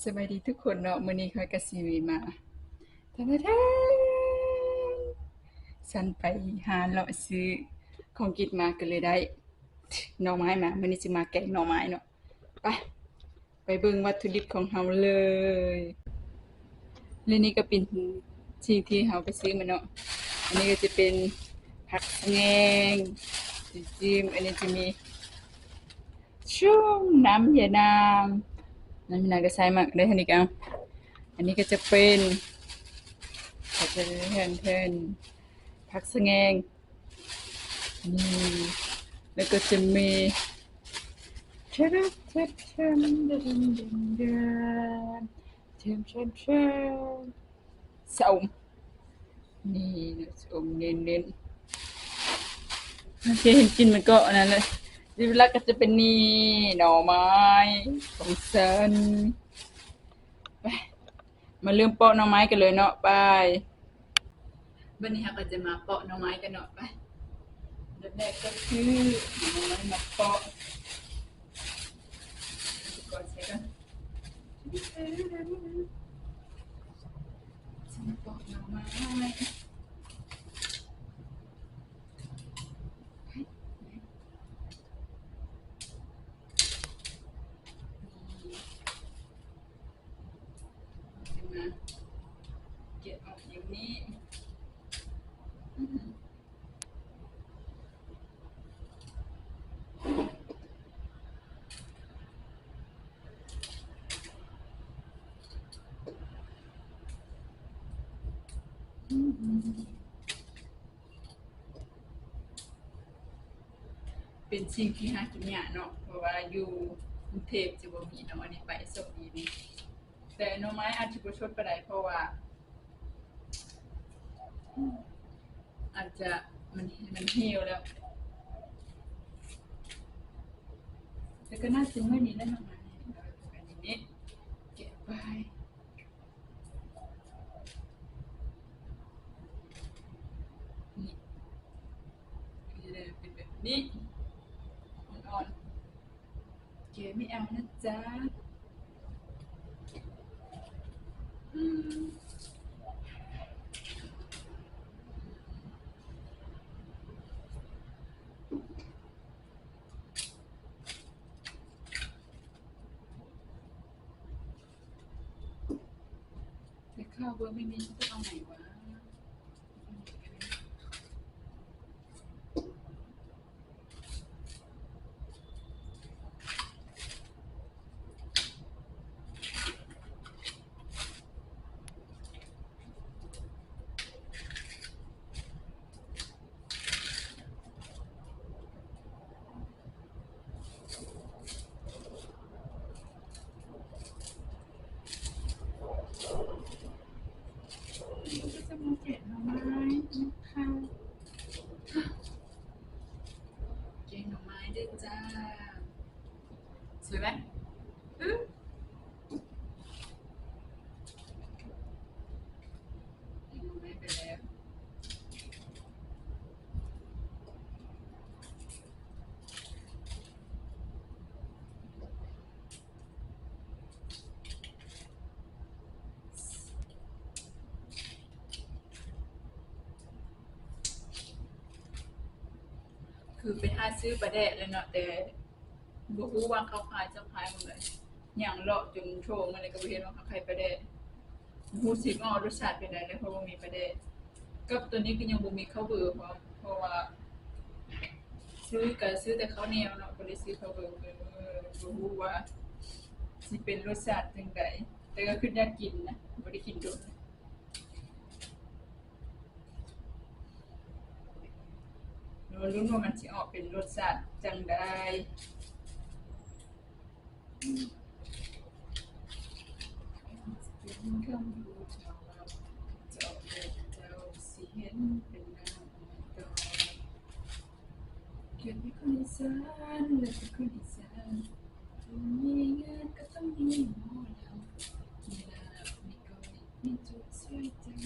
ສະບາຍດີທຸກຄົນເນາະ, ມື້ນີ້ຂ້ອຍກະຊິມາ ແທນ ແທນ ສັນໄປຫາເລາະຊື້ຂອງກິນມາ ກະເລີຍໄດ້ໜໍ່ໄມ້ມາ. ມື້ນີ້ຊິມາແກງໜໍ່ໄມ້ເນາະ. ໄປ ໄປເບິ່ງວັດຖຸດິບຂອງເຮົາເລີຍ. ແລະນີ້ກະເປັນສິ່ງທີ່ເຮົາໄປຊື້ມາເນາະ. ອັນນີ້ກະຈະເປັນຜັກສະແງງ ຈິ້ມ. ອັນນີ້ຈະມີ ຊຸ່ມນ້ຳຢານາງ ນ້ຳຢານາງກະໃສ່ໝາກໄດ້ເທົ່ານີ້ກະເອົາ. ອັນນີ້ກະຈະເປັນ ກະຈະເປັນ ຜັກສະແງງ ນີ້ ແລ້ວກະຈະມີ ຊະອົມ ນີ້ ຊະອົມເນັ້ນໆ ໂອເຄ ເຫັນກິນມັນກໍອັນນັ້ນເລີຍ. ຫຼັກໆກະຈະເປັນນີ້ ໜໍ່ໄມ້ຂອງສັນ. ໄປ ມາເລີ່ມເປາະໜໍ່ໄມ້ກັນເລີຍເນາະ. ໄປ ບາດນີ້ເຮົາກະຈະມາເປາະໜໍ່ໄມ້ກັນເນາະ. ໄປ ອັນດັບແລກກະຄືເອົາໜໍ່ໄມ້ມາເປາະ ອຸປະກອນໃສ່ກ່ອນ ມາເປາະໜໍ່ໄມ້. ມາ ເກັບອອກຢ່າງນີ້. ເປັນສິ່ງທີ່ຫາກິນຍາກເນາະ ເພາະວ່າຢູ່ກຸງເທບຈະບໍ່ມີເນາະ. ອັນນີ້ໄປໂຊກດີນີ້ ແຕ່ໜໍ່ໄມ້ອາດຈະບໍ່ສົດປານໃດ ເພາະວ່າອາດຈະ ມັນ ມັນຫ່ຽວແລ້ວ ແຕ່ກະໜ້າຊິເໝືອນນີ້ແຫຼະເນາະ. ແກະໄປ ນີ້ ເປັນແບບນີ້ ອ່ອນໆ ແກະໄມ່ເອົານະຈ໊ະ. ອືມ ແຕ່ຂ້າວເບິ່ງແມ່ນມີເຂົາເຈົ້າເອົາໃຫ້ຫວາ. ກະຈະມາແກະໜໍ່ໄມ້ນຳເຂົ້າ ແກງໜໍ່ໄມ້ເດີຈ້າ. ສວຍໄໝ? ອື ແກງໜໍ່ໄມ້ໄປແລ້ວ. ຄືໄປຫາຊື້ປາແດກແລ້ວເນາະ ແຕ່ບໍ່ຮູ້ວ່າເຂົາຂາຍເຈົ້າຂາຍໝ່ອງໃດ. ຍ່າງເລາະຈົນໂຖງມາແລ້ວກະບໍ່ເຫັນວ່າເຂົາຂາຍປາແດກ. ຮູ້ສຶກວ່າລົດຊາດເປັນໃດແລ້ວ ເພາະບໍ່ມີປາແດກ. ກັບໂຕນີ້ກະຍັງບໍ່ມີເຂົ້າເບືອ ເພາະ ເພາະວ່າຊື້ກະຊື້ແຕ່ເຂົ້າໜຽວເນາະ ບໍ່ໄດ້ຊື້ເຂົ້າເບືອ. ເອີ ບໍ່ຮູ້ວ່າຊິເປັນລົດຊາດຈັ່ງໃດ ແຕ່ກະຄຶດຢາກກິນນະ ບໍ່ໄດ້ກິນດົນ. ລໍລຸ້ນວ່າມັນຊິອອກເປັນລົດຊາດຈັ່ງໃດ. ເປັນຄຳຮູ້ເຈົ້າເວົ້າ ເຈົ້າເຮັດເຈົ້າຊິເຫັນເປັນນາງຕອນ ເກີດເປັນຄົນອີສານ ແລະເປັນຄົນອີສານ ມີງານກະຕ້ອງມີໝໍລຳ ມີລາບມີກ້ອຍ ມີຈຸດຊ່ວຍຈັນ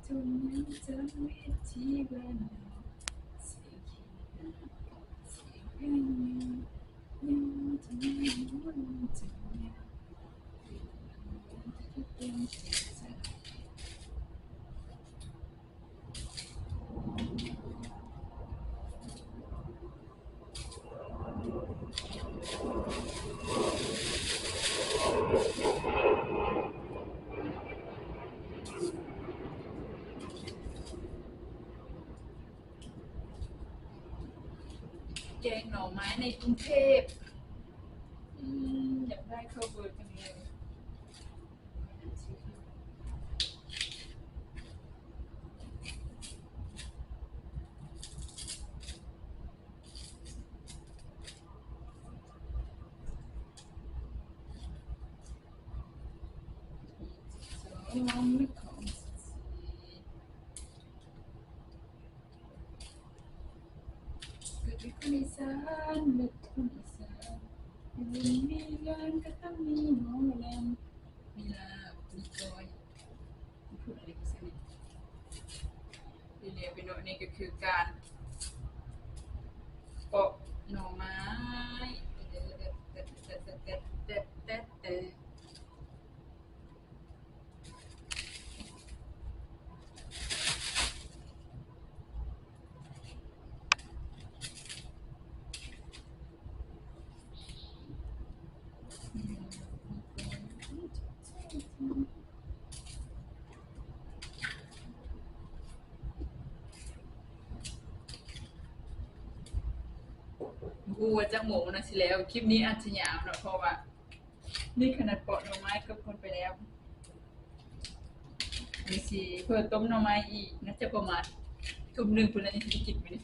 ຈົນຍັງຈຳເວທີບ້ານເຮົາ ສຽງຄີນາ ສຽງເພງ ຍັງຈະມີໝໍລຳ. ກຸງເທບ ອືມ ຢາກໄດ້ເຂົ້າເບີດຈັ່ງເລີຍ. ເກີດເປັນຄົນອີສານ ເປັນຄົນອີສານ ມີເງິນກໍຕ້ອງມີໝໍລຳ ມີລາບມີກ້ອຍ ນີ້ແຫຼະພີ່ນ້ອງ ນີ້ກໍຄືການເປາະໜໍ່ໄມ້. ບໍ່ຮູ້ວ່າຈັກໂມງນະຊິແລ້ວ. ຄລິບນີ້ອາດຈະຍາວເນາະ ເພາະວ່າ ນີ້ຂະໜາດເປາະໜໍ່ໄມ້ກັບຄົນໄປແລ້ວ ນີ້ຊິເພິ່ນຕົ້ມໜໍ່ໄມ້ອີກ ໜ້າຈະປະມານທຸ່ມໜຶ່ງພຸ້ນແຫຼະ ຍັງຊິໄດ້ກິນມື້ນີ້.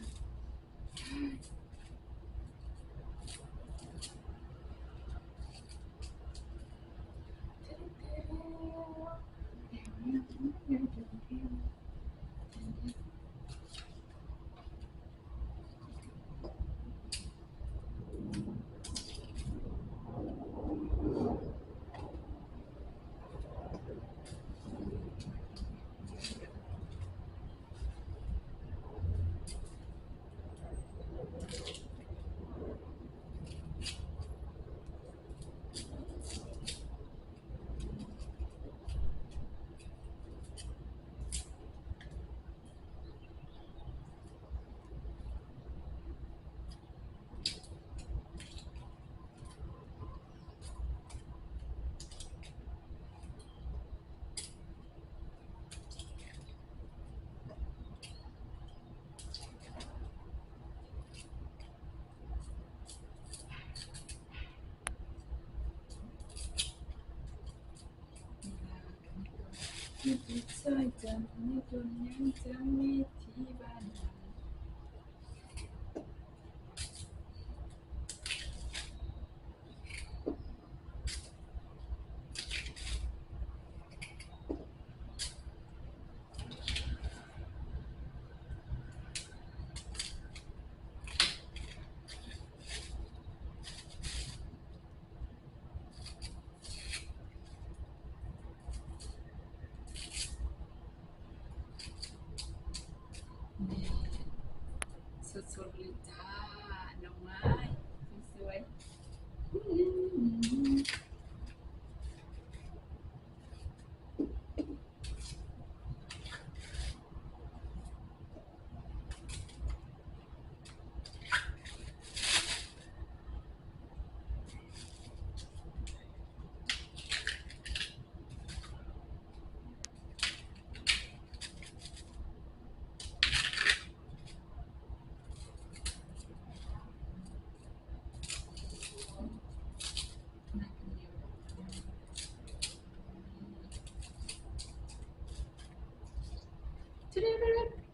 ນີ້ ສົດໆເລີຍຈ້າ ໜໍ່ໄມ້ສວຍໆ.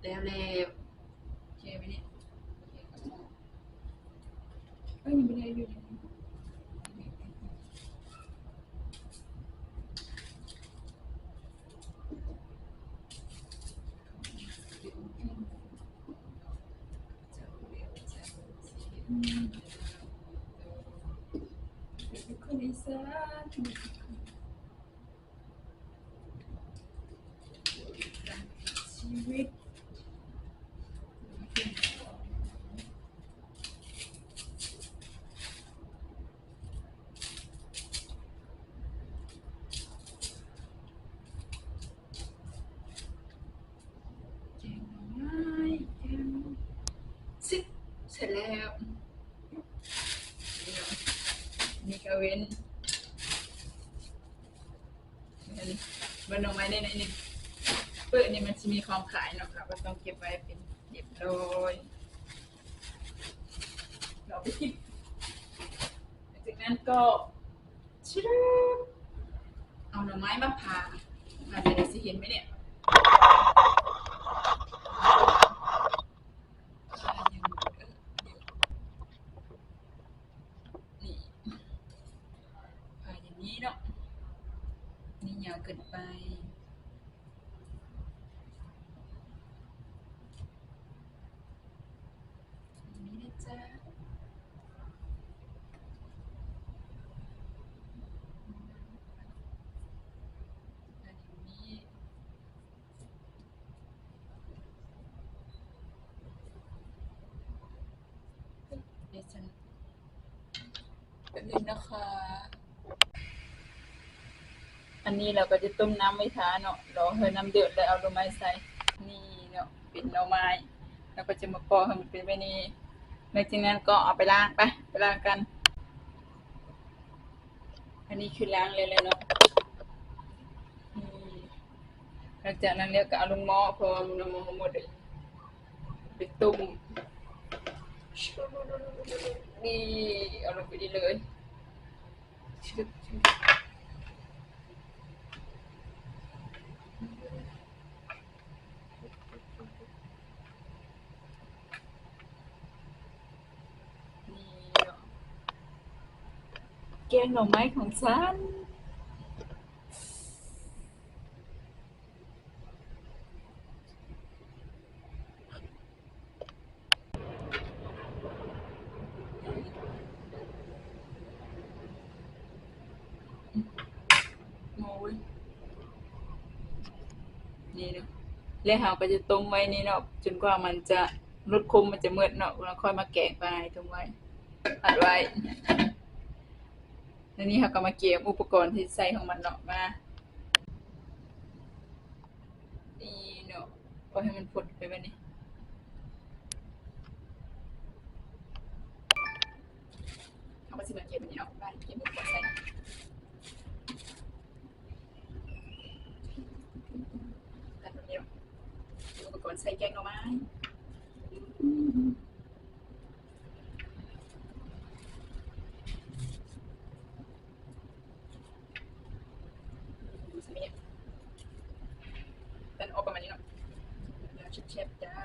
แล้วแล้ว โอเคไหมเนี่ย เอ้ย ยังไม่ได้อยู่ในนี้ คนอีสาน ชีวิต แกงหน่อไม้ แกง สิ เสร็จแล้ว นี่ก็เว้น เบิ่งหน่อไม้ได้หน่อยหนึ่ง เปิ้นนี่มันสิมีของขายเนาะ เราก็ต้องเก็บไว้เป็นเรียบร้อย เราไปกิน ນັ້ນກໍ ຊຶບ ເອົາໜໍ່ໄມ້ມາຜ່າ ວ່າຈະໄດ້ຊິເຫັນໄໝເນຍ? ຜ່າຢ່າງນີ້ເນາະ ນີ້ຍາວເກີນໄປ. ນີ້ນະຈ໊ະ ອັນນີ້ ເດຊະ ແປັບໜຶ່ງນະຄະ. ອັນນີ້ເຮົາກໍຈະຕົ້ມນ້ຳໄວ້ຖ້າເນາະ ລໍໃຫ້ນ້ຳເດືອດ ແລ້ວເອົາໜໍ່ໄມ້ໃສ່. ນີ້ເນາະ ເປັນໜໍ່ໄມ້ ເຮົາກໍຈະມາເປາະໃຫ້ມັນເປັນແບບນີ້. ຫຼັງຈາກນັ້ນກໍເອົາໄປລ້າງ ໄປ ໄປລ້າງກັນ. ອັນນີ້ຄືລ້າງແລ້ວແຫຼະເນາະ. ອືມ ຫຼັງຈາກນັ້ນແລ້ວກໍເອົາລົງໝໍ້ ເພາະວ່າມັນເອົາໝົດເລີຍ ໄປຕົ້ມ. ນີ້ ເອົາລົງໄປນີ້ເລີຍ. ແກງໜໍ່ໄມ້ຂອງສັນ. ໂອ້ຍ ນີ້ເນາະ ແລ້ວເຮົາກໍຈະຕົ້ມໄວ້ນີ້ເນາະ ຈົນກວ່າມັນຈະ ລົດຂົມມັນຈະໝົດເນາະ ແລ້ວຄ່ອຍມາແກງປາ ຕົ້ມໄວ້ ອັດໄວ້. ແລ້ວນີ້ເຮົາກໍມາກຽມອຸປະກອນທີ່ໃຊ້ຂອງມັນເນາະ ມາ ນີ້ເນາະ ປ່ອຍໃຫ້ມັນຟົດໄປແບບນີ້. ເຮົາກໍຊິມາເກັບອັນນີ້ເນາະ ໄປເກັບອຸປະກອນໃສ່ ເກັບອຸປະກອນໃສ່ແກງໜໍ່ໄມ້. ກັນອອກປະມານນີ້ເນາະ ແຊບໆ ຈ້າ.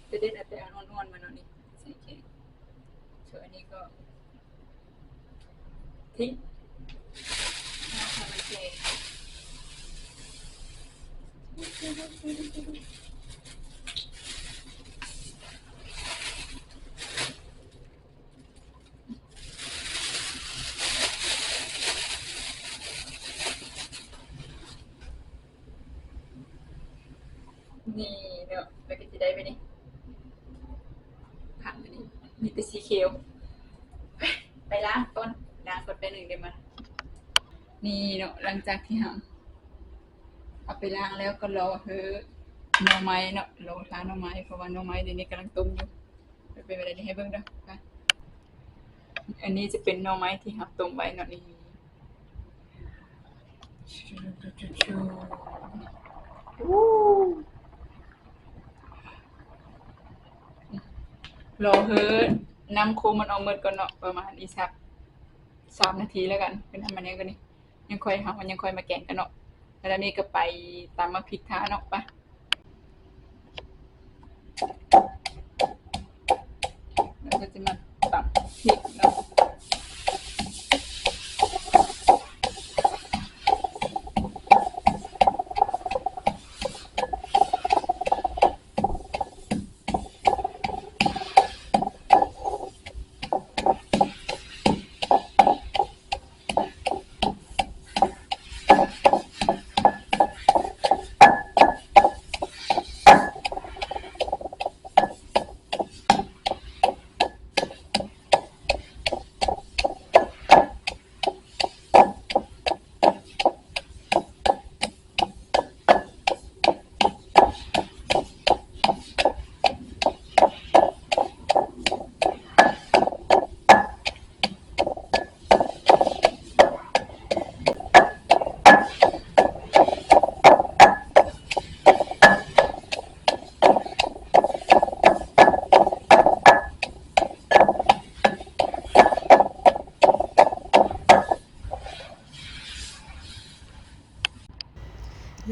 ຈະເດັດເອົາແຕ່ອັນອ່ອນໆ ມາເນາະນີ້ ໃສ່ແກງ. ສ່ວນອັນນີ້ກໍ ນີ້ເນາະ ແລ້ວກໍຊິໄດ້ແບບນີ້ ຜັກອັນນີ້ມີແຕ່ສີຂຽວ. ໄປລ້າງກ່ອນ ລ້າງກ່ອນແປັບໜຶ່ງເດີມາ. ນີ້ເນາະ ຫຼັງຈາກທີ່ເຮົາເອົາໄປລ້າງແລ້ວ ກໍລໍເຮີໜໍ່ໄມ້ເນາະ ລໍຖ້າໜໍ່ໄມ້ ເພາະວ່າໜໍ່ໄມ້ດຽວນີ້ກຳລັງຕົ້ມຢູ່. ເປັນແບບໃດນີ້ ໃຫ້ເບິ່ງເດີ ໄປ. ອັນນີ້ຈະເປັນໜໍ່ໄມ້ທີ່ເຮົາຕົ້ມໄວ້ເນາະ ນີ້ ລໍເຮີນ້ຳໂຄມັນອອກໝົດກ່ອນເນາະ ປະມານອີກສັກສາມນາທີແລ້ວກັນ ເປັນອັນມັນຍັງກວ່ານີ້ ຍັງຄ່ອຍ ເຮົາຍັງຄ່ອຍມາແກງກັນເນາະ. ແລ້ວນີ້ກໍໄປຕຳໝາກພິກຖ້າເນາະ ໄປ. ແລ້ວກໍຈະມາຕຳພິກເນາະ.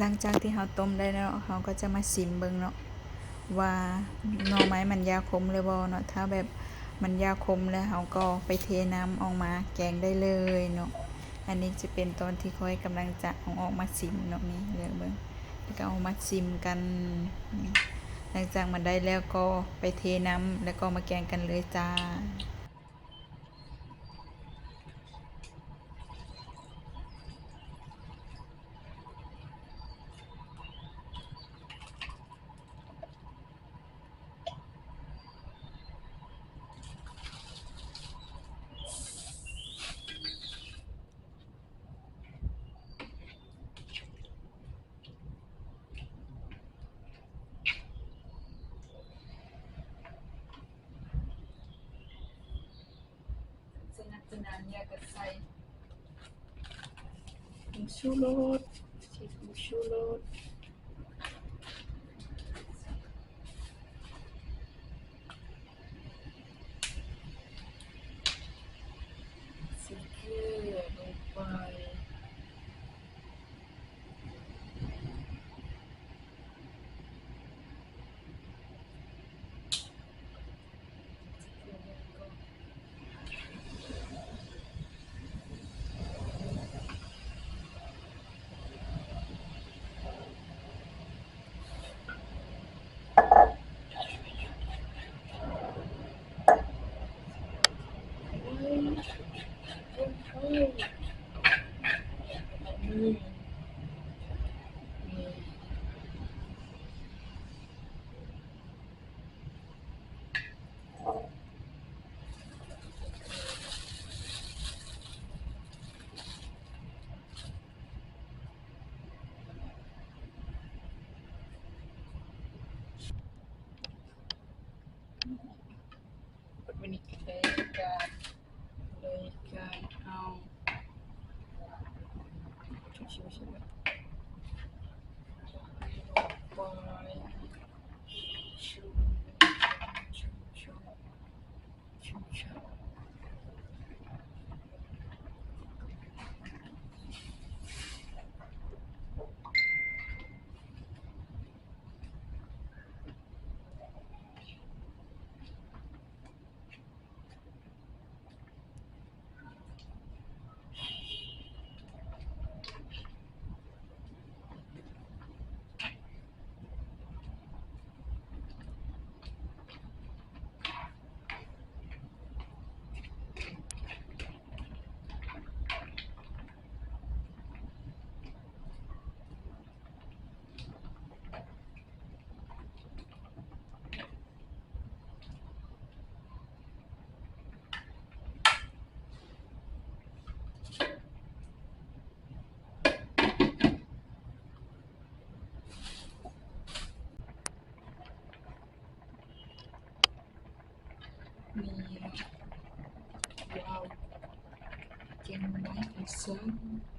ຫຼັງຈາກທີ່ເຮົາຕົ້ມໄດ້ແລ້ວເນາະ ເຮົາກໍຈະມາຊິມເບິ່ງເນາະ ວ່າໜໍ່ໄມ້ມັນຢາຂົມຫຼືບໍ່ເນາະ. ຖ້າແບບມັນຢາຂົມແລ້ວ ເຮົາກໍໄປເທນ້ຳອອກມາແກງໄດ້ເລີຍເນາະ. ອັນນີ້ຈະເປັນຕອນທີ່ຂ້ອຍກຳລັງຈະເອົາອອກມາຊິມເນາະ ນີ້ເລືອກເບິ່ງ ແລ້ວກໍເອົາມາຊິມກັນ. ຫຼັງຈາກມັນໄດ້ແລ້ວກໍໄປເທນ້ຳ ແລ້ວກໍມາແກງກັນເລີຍຈ້າ. ໃສ່ນ້ຳຈະນານ ແລ້ວກໍໃສ່ຜົງຊູລົດ ໃສ່ຜົງຊູລົດ ໃສ່ເກືອລົງໄປ. ວັນນີ້ກໍໄດ້ການ ໄດ້ການເອົາ ນີ້ເນາະ ວ້າວ ແກງໜໍ່ໄມ້ຂອງຊັ້ນ.